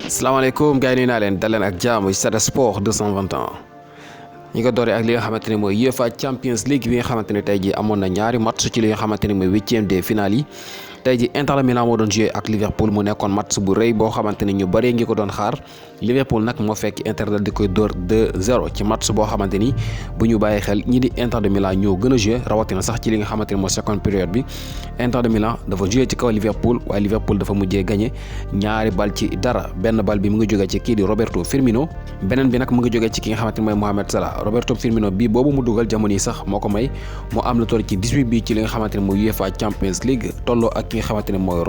asalaamaaleykum gars yi nuyu naa leen dal leen ak jaamu ci Stade Sport 221 ñi ko dooree ak li nga xamante ne mooy UEFA Champions League bi nga xamante ne tey jii amoon na ñaari match ci li nga xamante ne mooy huitième de finale yi tey jii Inter Milan moo doon joué ak Liverpool mu nekkoon match bu rëy boo xamante ne ñu bëree ngi ko doon xaar Liverpool nag moo fekk Inter dal di koy dóor 2-0 ci match boo xamante ni bu ñu bàyyi xel ñi di Inter de Milan ñoo gën a joué rawatina sax ci li nga xamante ne mooy seconde période bi Inter de Milan dafa joué ci kaw Liverpool waaye Liverpool dafa mujjee gagné ñaari bal ci dara benn bal bi mu ngi jógee ci kii di Roberto Firmino beneen bi nag mu ngi jógee ci ki nga xamante ne mooy Mohamed Salah Roberto Firmino bii boobu mu dugal jamono yi sax moo ko may mu am lu toll ci 18 bi ci li nga xamante ne mooy UEFA Champions League tolloo ak ki nga xamante ne mooy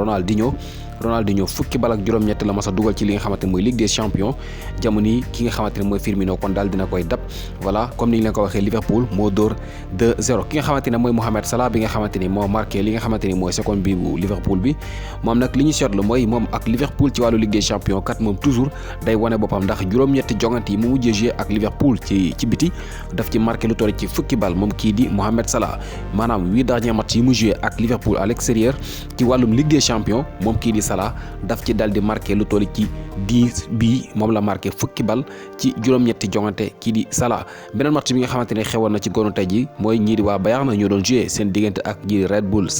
Ronaldinho fukki bal ak juróom-ñett la mas a dugal ci li nga xamante ne mooy Ligue des Champions jamono yi ki nga xamante ne mooy Firmino kon daal dina koy dab voilà comme ni ñu leen ko waxee Liverpool moo dóor 2-0 ki nga xamante ne mooy Mohamed Salah bi nga xamante ni moo marqué li nga xamante ni mooy seconde bi bu Liverpool bi moom nag li ñu seetlu mooy moom ak Liverpool ci wàllu Ligue des Champions kat moom toujours day wane boppam ndax juróom-ñetti jongante yi mu mujjee joué ak Liverpool ci biti daf ci marqué lu toll ci fukki bal moom kii di Mohamed Salah maanaam 8 derniers matchs yi mu joué ak Liverpool à l'extérieur ci wàllum Ligue des Champions moom kii di Salah daf ci dal di marqué lu toll ci 10 bii moom la marqué fukki bal ci juróom-ñetti jongante kii di Salah beneen match bi nga xamante ne xewoon na ci goonu tey ji mooy ñii di waa Bayern ñoo doon joué seen diggante ak ñii di Red Bull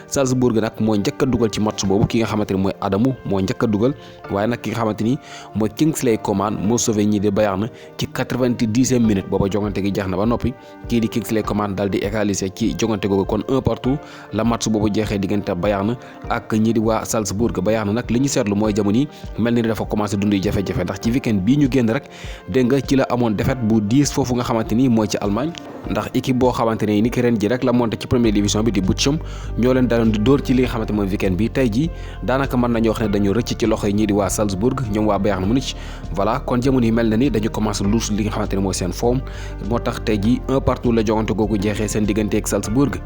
Salzburg nag moo njëkk a dugal ci match boobu ki nga xamante ni mooy Adamu moo njëkk a dugal waaye nag ki nga xamante ni mooy Kingsley Coman moo sauvé ñii di Bayern ci 90e minute booba jongante gi jeex na ba noppi kii di Kingsley Coman dal di égaliser ci jongante googu kon 1-1 la match boobu jeexee diggante Bayern ak ñii di waa Salzburg Bayern nag li ñu seetlu mooy jamono yi mel ni dafa commencé dund jafe-jafe ndax ci weekend bii ñu génn rek dégg nga ci la amoon défaite bu 10 foofu nga xamante ni mooy ci Allemagne ndax équipe boo xamante ne ni ki ren ji rek la monté ci première division bi di Bochum ñoo leen daloon di dóor ci li nga xamante mooy weekend bi tey ji daanaka mën nañoo wax ne dañu rëcc ci loxo yi ñii di waa Salzburg ñoom waa Bayern Munich voilà kon jamono yi mel na ni dañu commencé luus li nga xamante ne mooy seen forme moo tax tey ji 1-1 la jogante googu jeexee seen diggante ak Salzburg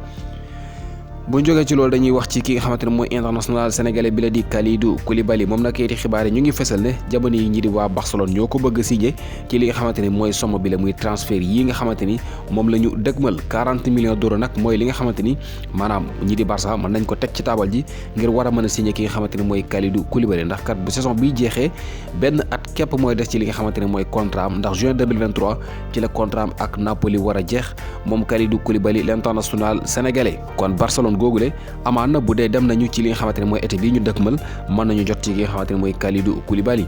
bu ñu jógee ci loolu dañuy wax ci ki nga xamante ne mooy international sénégalais bi la di Kalidou Koulibaly moom nag kayiti xibaar yi ñu ngi fësal ne jamono yi ñi di waa Barcelone ñoo ko bëgg a signé ci li nga xamante ne mooy somme bi la muy transfert yi nga xamante ni moom la ñu dëgmal 40 millions d'euros nag mooy li nga xamante ni maanaam ñi di Barça mën nañ ko teg ci taabal ji ngir war a mën a signé ki nga xamante ne mooy Kalidou Koulibaly ndax kat bu saison biy jeexee benn at képp mooy des ci li nga xamante ne mooy contrat am ndax juin 2023 ci la contrat am ak Napoli war a jeex moom Kalidou Koulibaly l'international sénégalais kon Barcelone googule amaan na bu dee dem nañu ci li nga xamante ne mooy été bii ñu dëkkmal mën nañu jot ci ki nga xamante ne mooy Kalidou Koulibaly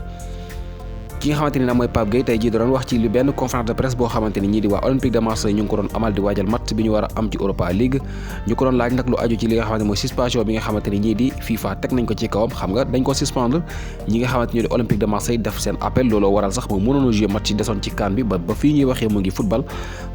ki nga xamante ni nag mooy Pape Gueye tey jii da doon wax ci lu benn conférence de presse boo xamante ni ñii di waa Olympique de Marseille ñu ngi ko doon amal di waajal match bi ñu war a am ci Europa League ñu ko doon laaj nag lu aju ci li nga xamante mooy suspension bi nga xamante ni ñii di FIFA teg nañ ko ci kawam xam nga dañ ko suspendre ñi nga xamante ñoo di Olympique de Marseille def seen appel looloo waral sax mu mënoon a jouer match yi desoon ci CAN bi ba fii ñuy waxee mu ngi football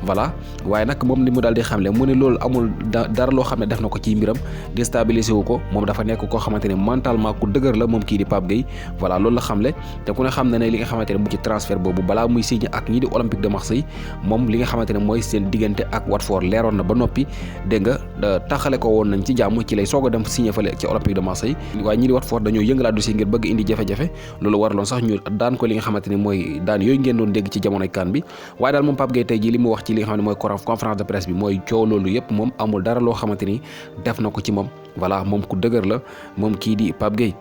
voilà waaye nag moom ni mu daal di xamle mu ne loolu amul dara loo xam ne def na ko ci mbiram déstabilisé wu ko moom dafa nekk koo xamante ne mentalement ku dëgër la moom kii di Pape Gueye voilà loolu la xamle te ku ne xam na ne li nga xamante ne mu ci transfert boobu balaa muy signé ak ñii di Olympique de Marseille moom li nga xamante ne mooy seen diggante ak Watford leeroon na ba noppi dégg nga taxale ko woon nañ ci jàmm ci lay soog a dem signé fale ci Olympique de Marseille waaye ñii di Watford dañoo yëngalaat dossier ngir bëgg indi jafe-jafe loolu waraloon sax ñu daan ko li nga xamante ne mooy daan yooyu ngeen doon dégg ci jamonoy CAN bi waaye daal moom Pape Gueye tey jii li mu wax ci li nga xam ne mooy conférence de presse bi mooy coow loolu yëpp moom amul dara loo xamante ni def na ko ci moom voilà moom ku dëgër la moom kii di Pape Gueye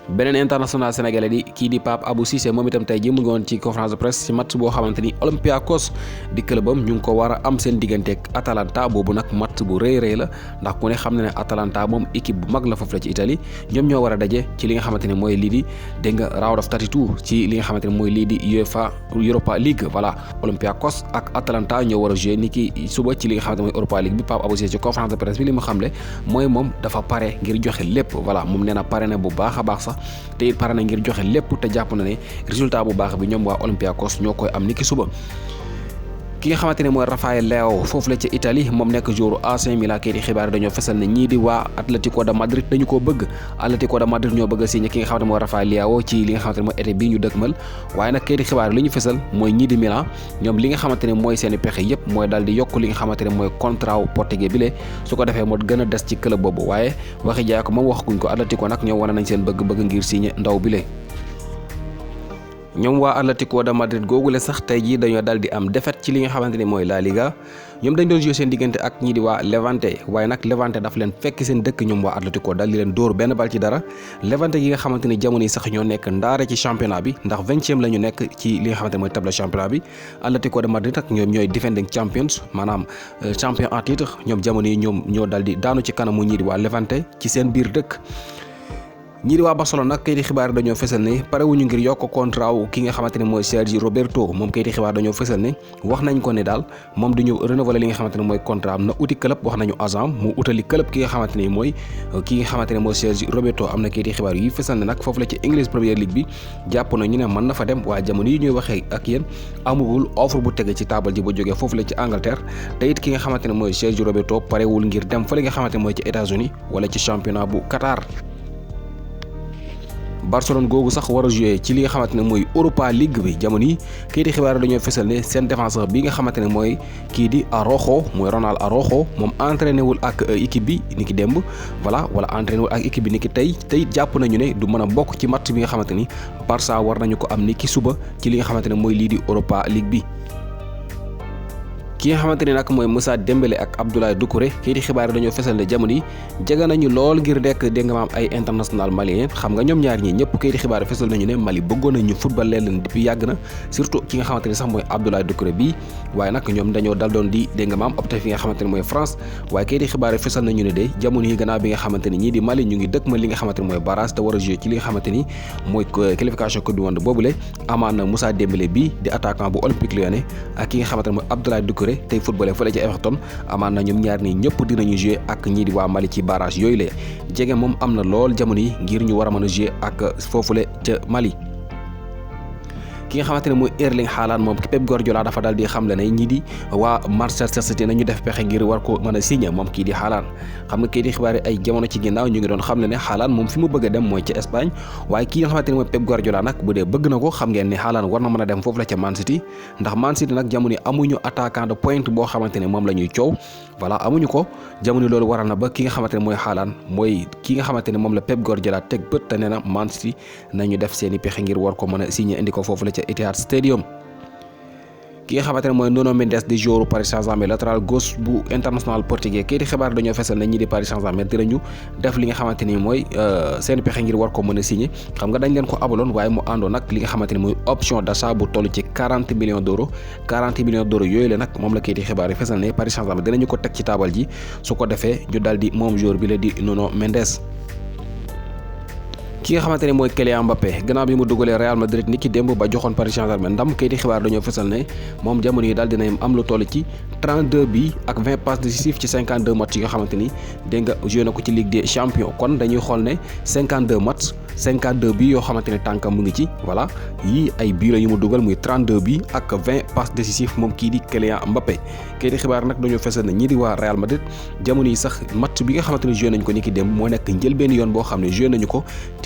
beneen international sénégalais di kii di Pape Abou Cissé moom itam tey ji mu ngi woon ci conférence de presse ci match boo xamante ni Olympiakos di clubam ñu ngi ko war a am seen digganteeg Atalanta boobu nag match bu rëy rëy la ndax ku ne xam na ne Atalanta moom équipe bu mag la foofu la ci Italie ñoom ñoo war a daje ci li nga xamante ne mooy lii di dégg nga round of 32 ci li nga xamante ne mooy lii di UEFA Europa League voilà Olympiakos ak Atalanta ñoo war a jouer ni ki suba ci li nga xamante ne mooy Europa League bi Pape Abou Cissé ci conférence de presse bi li mu xamle mooy moom dafa pare ngir joxe lépp voilà moom nee na pare na bu baax a baax sax te it pare na ngir joxe lépp te jàpp na ne résultat bu baax bi ñoom waa Olympiakos ñoo koy am niki suba ki nga xamante ne mooy Rafael Leao foofu la ca Italie moom nekk joueur AC Milan kay di xibaar dañoo fesal ne ñii di waa Atlético de Madrid dañu koo bëgg Atlético de Madrid ñoo bëgg a signé ki nga xamante ne mooy Rafael Leao ci li nga xamante ne mooy été bii ñu dëkkmal waaye nag kay di xibaar li ñu fesal mooy ñii di Milan ñoom li nga xamante ne mooy seeni pexe yëpp mooy daal di yokk li nga xamante ne mooy contrat wu portugais bi le su ko defee moo gën a des ci club boobu waaye waxi jaay ko moom waxaguñ ko Atlético nag ñoom wane nañ seen bëgg-bëgg ngir signé ndaw bi le ñoom waa Atlético de Madrid googule sax tey jii dañoo dal di am défaite ci li nga xamante ni mooy La Liga ñoom dañ doon jouer seen diggante ak ñii di waa Levante waaye nag Levante daf leen fekk seen dëkk ñoom waa Atlético dal di leen dóor benn bal ci dara. Levante gi nga xamante ni jamono yi sax ñoo nekk ndaare ci championnat bi ndax 20e la ñu nekk ci li nga xamante ni mooy table championnat bi. Atlético de Madrid ak ñoom ñooy defending champions maanaam champion en titre ñoom jamono yi ñoom ñoo dal di daanu ci kanamu ñii di waa Levante ci seen biir dëkk. ñii di waa Barcelone nag kayiti xibaar dañoo fësal ne parewuñu ngir yokk contrat wu ki nga xamante ne mooy Sergi Roberto moom kayiti xibaar dañoo fësal ne wax nañ ko ne daal moom duñu renouveler li nga xamante ne mooy contrat am na uti club wax nañu agent mu utali club ki nga xamante ne mooy Sergi Roberto am na kayiti xibaar yi fësal ne nag foofu la ci English Premier League bi jàpp na ñu ne mën na fa dem waaye jamono yi ñuy waxee ak yéen amugul offre bu tege ci taabal ji ba jógee foofu la ci Angleterre te it ki nga xamante ne mooy Sergi Roberto parewul ngir dem fa li nga xamante ne mooy ci États-Unis wala ci championnat bu Qatar. Barcelone googu sax war a joué ci li nga xamante ne mooy Europa League bi jamono yi kayiti xibaar dañoo fësal ne seen défenseur bi nga xamante ne mooy kii di Araujo mooy Ronald Araujo moom entraîné wul ak équipe bi ni ki démb voilà wala entraîné wul ak équipe bi ni ki tey jàpp nañu ne du mën a bokk ci match bi nga xamante ni Barça war nañu ko am ni ki suba ci li nga xamante ne mooy lii di Europa League bi. ki nga xamante ne nag mooy Moussa Dembélé ak Abdoulaye Doucouré kayiti xibaar dañoo fesal ne jamono yi jege nañu lool ngir nekk dégg nga maam ay international malien xam nga ñoom ñaar ñi ñëpp kayiti xibaar fesal nañu ne Mali bëggoon nañu football leen depuis yàgg na surtout ki nga xamante ne sax mooy Abdoulaye Doucouré bii waaye nag ñoom dañoo dal doon di dégg nga maam opté fi nga xamante ne mooy France waaye kayiti xibaar fesal nañu ne de jamono yi gannaaw bi nga xamante ni ñii di Mali ñu ngi dëkk ma li nga xamante ne mooy barrage te war a jouer ci li nga xamante ni mooy qualification coupe du monde boobule amaan na Moussa Dembélé bii di attaquant bu Olympique Lyonnais ak ki nga xamante ne mooy Abdoulaye Doucouré tey footballé fële ci Everton amaan na ñoom ñaar nii ñëpp dinañu jouer ak ñii di waa Mali ci barrage yooyu la jege moom am na lool jamono yi ngir ñu war a mën a jouer ak foofule ca Mali. ki nga xamante ne mooy Erling Haaland moom Pep Guardiola dafa daal di xamle ne ñii di waa Manchester City nañu def pexe ngir war ko mën a signé moom kii di Haaland xam nga kii di xibaar ay jamono ci ginnaaw ñu ngi doon xamle ne Haaland moom fi mu bëgg a dem mooy ca Espagne waaye kii nga xamante ne mooy Pep Guardiola nag bu dee bëgg na ko xam ngeen ne Haaland war na mën a dem foofu la ca Man City ndax Man City nag jamono amuñu attaquant de pointe boo xamante ne moom la ñuy coow voilà amuñu ko jamono loolu waral na ba ki nga xamante ne mooy Haaland mooy ki nga xamante ne moom la Pep Guardiola teg bët te nee na Man City nañu def seeni pexe ngir war ko mën a signé indi ko foofu la ca Etihad Stadium. ki nga xamante ne mooy Nuno Mendes di joueur Paris Saint-Germain latéral gauche bu international portugais kii di xibaar dañoo fesal ne ñi di Paris Saint-Germain dinañu def li nga xamante ni mooy seen pexe ngir war ko mën a signé xam nga dañ leen ko abaloon waaye mu àndoon nag li nga xamante ni mooy option d'achat bu toll ci 40 millions d'euros yooyu la nag moom la kii di xibaar yi fesal ne Paris Saint-Germain dinañu ko teg ci taabal ji su ko defee ñu daal di moom joueur bi la di Nuno Mendes. ki nga xamante ne mooy Kylian Mbappé gannaaw bi mu dugalee Real Madrid ni ki démb ba joxoon Paris Saint-Germain ndam kayiti xibaar dañoo fësal ne moom jamono yi daal dina am lu toll ci 32 bi ak 20 passes décisives ci 52 matchs yi nga xamante ni dégg nga joué na ko ci Ligue des Champions kon dañuy xool ne 52 matchs 52 bi yoo xamante ne tànkam mu ngi ci voilà yii ay bii la yu mu dugal muy 32 bi ak 20 passes décisives moom kii di Kylian Mbappé kayiti xibaar nag dañoo fësal ne ñii di waa Real Madrid jamono yi sax match bi nga xamante ne joué nañ ko ni ki démb moo nekk njëlbeen yoon boo xam ne joué nañu ko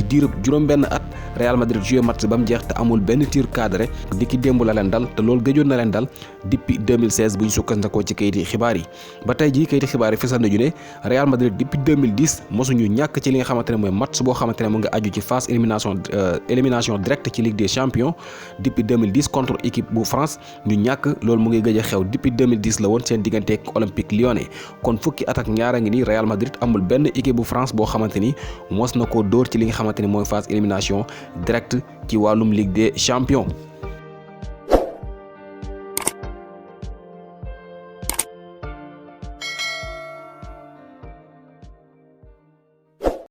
diirub juróom benn at Real Madrid joué match ba mu jeex te amul benn tir cadré di ki démb la leen dal te loolu gëjoon na leen dal depuis 2016 bu ñu sukkandikoo ci kayiti xibaar yi ba tey jii kayiti xibaar yi fesal nañu ne Real Madrid depuis 2010 mosuñu ñàkk ci li nga xamante ne mooy match boo xamante ne mu nga aju ci phase élimination directe ci Ligue des Champions depuis 2010 contre équipe bu France ñu ñàkk loolu mu ngi gëj a xew depuis 2010 la woon seen diggante ak Olympique Lyonnais kon fukki at ak ñaar a ngi nii Real Madrid amul benn équipe bu France boo xamante ni mos na koo dóor ci li nga xamante ni mooy phase élimination direct ci wàllum Ligue des Champions.